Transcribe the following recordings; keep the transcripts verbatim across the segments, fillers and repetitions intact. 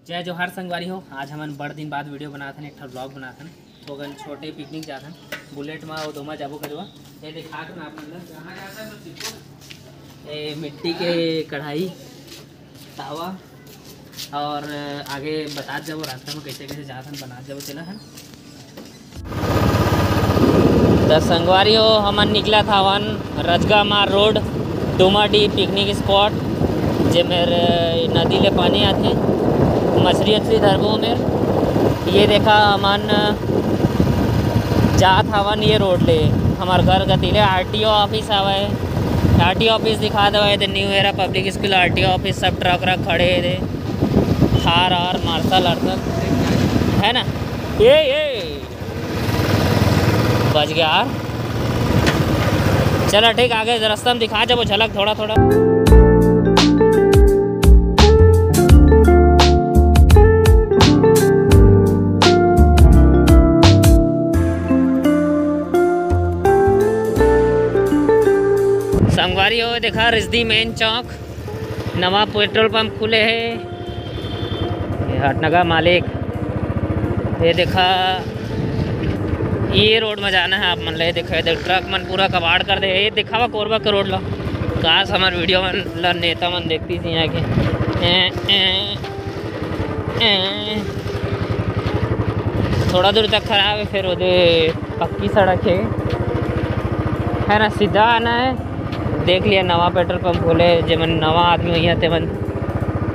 जय जोहार संगवारी हो, आज हमन बड़ दिन बाद वीडियो बनात हन, एक ठो व्लॉग बनात हन। तो अगन छोटे पिकनिक जात हन, बुलेट मा वो दोमा जाबो कजवा। ये दिखा दो ना आप मन ला। कहाँ जात हन तो सीखो। ये मिट्टी के कढ़ाई, तावा और आगे बतात जाबो रास्ता में कैसे कैसे जात हन, बनात जाबो तेला हन। त संगवारी हो, हमन निकलत हवन रजगा मार रोड, डूमाडीह पिकनिक स्पॉट, जे मेर नदी ले पानी आथे, मछली अछली धरबो मेर। ये देखा, हमन जात हवन ये रोड ले, हमर घर गति ले आरटीओ ऑफिस हवय। आरटीओ ऑफिस दिखा देवय, ये दे new era public school RTO office, सब ट्रक व्रक खड़े हे, थार आर मार्शल आर्शल है ना। ये ये बच गया यार। चला ठीक, आगे रास्ता में दिखा जाबो झलक थोड़ा थोड़ा। संगवारी हो, देखा रिजदी मेन चौक, नवा पेट्रोल पंप खुले हे। ये हटनगा मालिक, ये देखा, ये रोड में जाना है आप मन ले। देखा, ये देख, ट्रक मन पूरा कबाड़ कर दे। ये दिखावा कोरबा के रोड ला, काश हमार वीडियो मन ला नेता मन देखती थी यहाँ के। ए, ए, ए। थोड़ा दूर तक खराब है, फिर ओदे पक्की सड़क है, है ना, सीधा आना है। देख लिया, नवा पेट्रोल पंप खोले, जेमन नवा आदमी होइया तेमन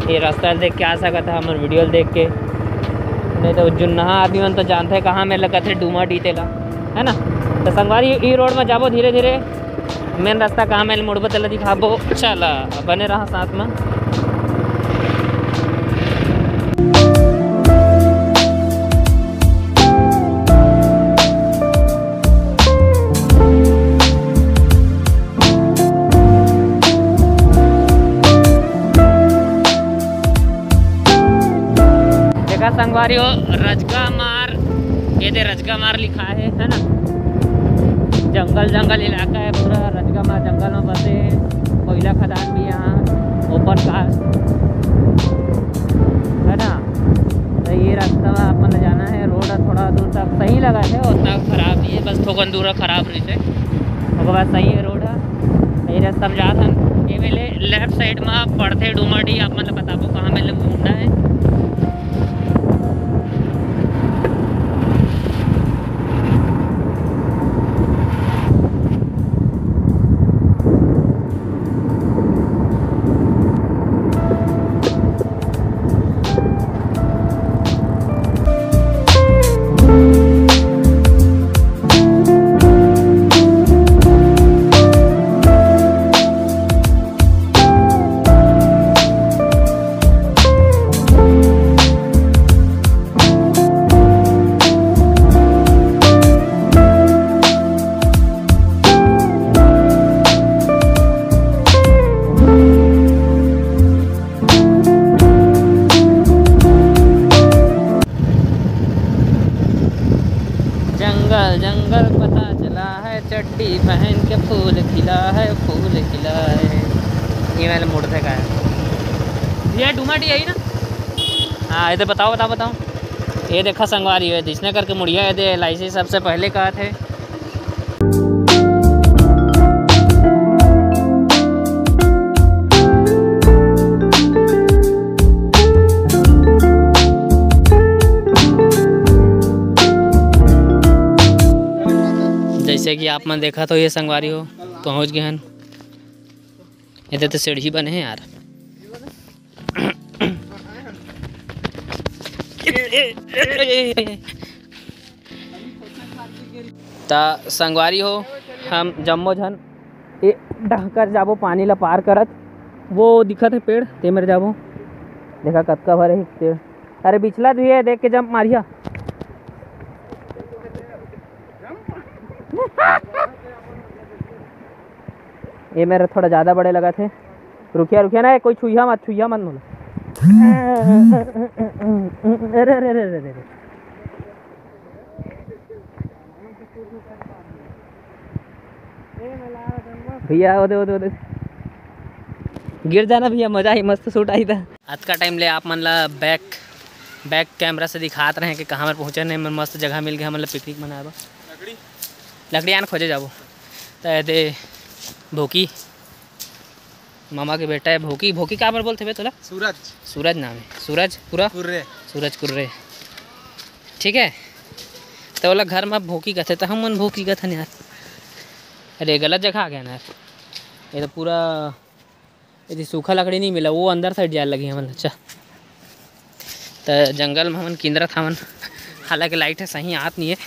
ये रास्ता ल देख के आ सकत है, हमर वीडियो ल देख के। नहीं तो जुन्नहा आदमी मन तो जानते हैं कहाँ मेर लगत है, डूमाडीह तेला, है ना। तो संगवारी, ई रोड में जाबो धीरे धीरे, मेन रास्ता कहाँ मेर मुड़बो तेला दिखाबो। चला, बने रहा साथ में। देखा संगवारी हो, रजगा मार, ये दे रजगा मार लिखा है, है ना। जंगल जंगल इलाका है पूरा, रजगा मार जंगल में बसे हैं। कोयला खदान भी यहाँ, ओपन कास्ट, है ना। तो ये रास्ता में आप मन जाना है, रोड है थोड़ा दूर तक सही लगा है, उतना खराब नहीं है, बस थोकन दूर खराब रही है, ओकर बाद सही है रोड है। ये रास्ता में जात हन, ये मेरे लेफ्ट साइड में पड़थे डूमाडीह, आप मन ल बताबो कहाँ मेर ले मुड़ना है। जंगल जंगल पता चला है, चड्डी पहन के फूल खिला है, फूल खिला है। ये वाला मोड़ से का है? ये डूमाडीह है ना? हाँ, ये तो बताओ, बताओ, बताओ। ये देखा संगवारी है, जिसने करके मुड़िया ये दे, एलआईसी सबसे पहले कहा थे। जैसे कि आप मन देखा तो ये संगवारी हो, पहुँच गए हैं। ये तो सीढ़ी बने हैं यार। त संगवारी हो, हम जम्मो झन ए डहकर जाबो, पानी ला पार करत। वो दिखत है पेड़, ते मेर जाबो। देखा कतका भरे हे पेड़। अरे बिछला भी है, देख के जंप मारिया। ये मेर थोड़ा ज़्यादा बड़े लगत हे। रुकिया, रुकिया ना, कोई छुइया मत, छुइया मत मोला। अरे, अरे, अरे, अरे, अरे। भैया, ओदे, ओदे, ओदे। गिर जाना भैया, मजा ही मस्त शूट आई था। अतका टाइम ले आप मन ला बैक Back camera से दिखात रहे कि कहाँ हमर पहुँचे नहीं, हमन मस्त जगह मिल गए हमन ला picnic मनाए बर। लकड़ी आन खोजे जाबो। त ए दे भोकी, मामा के बेटा है भोकी। भोकी काबर बोलथे बे तोला? सूरज। सूरज नाम है। सूरज पूरा? कुर्रे। सूरज कुर्रे। ठीक है, त ओला घर में भोकी कथे, त हमन भोकी कथन यार। अरे, गलत जगह आ गए ना यार। ये तो पूरा, ये सूखा लकड़ी नहीं मिला, वो अंदर side जाए लगी हमन। अच्छा, त जंगल में हमन किंदरत हमन, हालांकि light है सही आत नहीं है।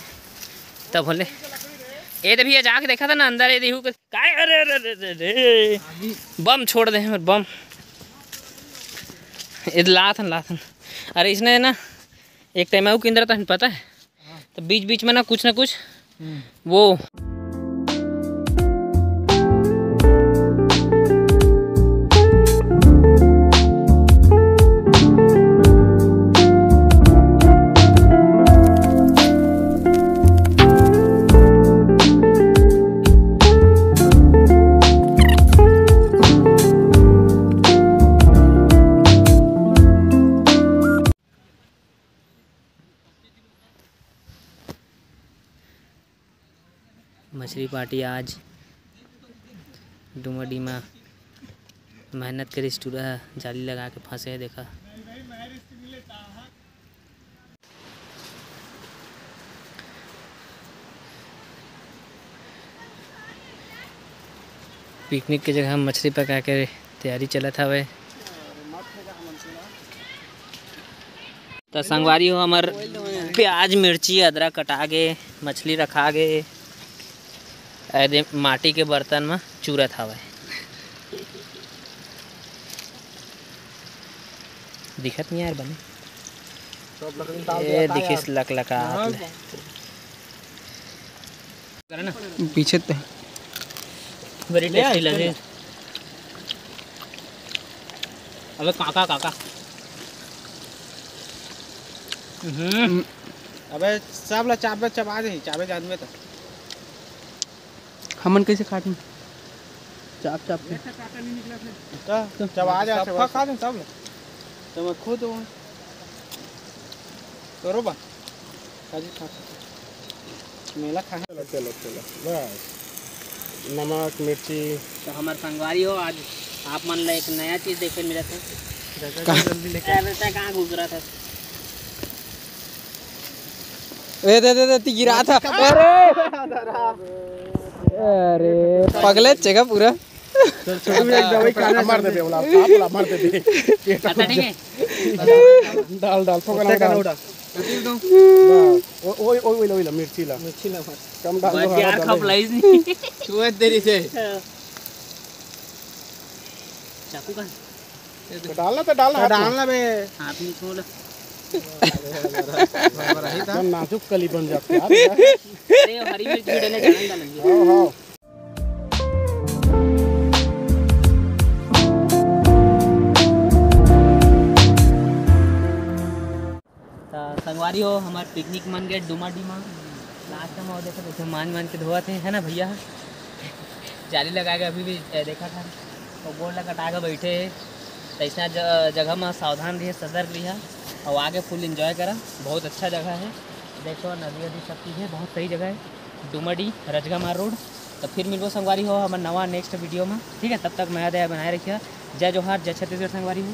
तब बोले, ए दे भैया, जाके देखा था ना अंदर, ये देखू का, अरे, अरे, अरे, अरे, अरे, बम छोड़ दे हमर बम। ये लाथन, लाथन। अरे, इसने ना एक time अउ किंदरत हन, पता है? तो बीच बीच में ना कुछ ना कुछ वो मछली party आज डूमा डीमा मेहनत करिस टूरा ह, जाली लगा के फंसे हे, देखा। Picnic के जगह मछली पकाए के तैयारी चलत हवे। त संगवारी हो, हमर प्याज, मिर्ची, अदरक कटा गे, मछली रखा गे, ए दे माटी के बर्तन म चूरत हवय। दिखत नहीं यार बने। सब लकड़ी डाल ए, दिया था दिखिस यार। लकलकात हाँ। ले। करे ना। पीछे ते। Very tasty लगे। अबे काका, काका। हम्म। अबे सब ला चाबे चबा दे, चाबे जात में तो। हमन कैसे खात हन? चाप चाप के। तो चबा जा, सबका खा दे सब ला। तो मैं खुद हूँ। तोरो बा। काजू खा। मेला खा। चलो, चलो, चलो, बस। नमक, मिर्ची। तो हमर संगवारी हो, आज आप मन ला एक नया चीज देखे मिलत हे। का? जल्दी लेके आ। अरे, तैं कहाँ घुस रहा था? ए, दे, दे, दे, ती गिरा था। अरे! अरे, पगले चेगा पूरा। चल, चल, चल, एक दवाई खाना मार दे, बोला, आप बोला, मार दे, दे। पेट आता नहीं है? डाल, डाल, फोकला पत्ते का डाल। नोड़ा। बस, ओ, ओ, ओ, ओ, ओ, मिर्ची ला। मिर्ची ला मार। कम डाल बस दो, यार, हरा डाल। खपलाइज नहीं। छुए तेरी से। हाँ। चाकू का? तो डालना तो डालना, तो हाथ में। डालना बे। हाथ में छोड़। बड़ा, बड़ा, बड़ा, बड़ा ही था। एकदम नाजुक कली बन जाता है यार। अरे, हरी मिर्च भी डाले, जाने डालेंगे। हाँ, हाँ। त संगवारी हो, हमर picnic मन गे डूमा डीमा। Last में वो देखो, देखो, मान मान के धोवत हे, है ना भैया? जाली लगा के अभी भी, ए, देखा था, वो गोड़ ला कटा के बैठे हे। त ऐसा ज-, जगह में सावधान रहिए, सतर्क रहिए, और आगे full enjoy करा। बहुत अच्छा जगह है, देखो, नदी वदी सब चीज़ है, बहुत सही जगह है। डूमाडी रजगा मार road। तो फिर मिलबो संगवारी हो हमर नवा next video में, ठीक है? तब तक मया दया बनाए रखिए। जय जोहार, जय छत्तीसगढ़ संगवारी हो।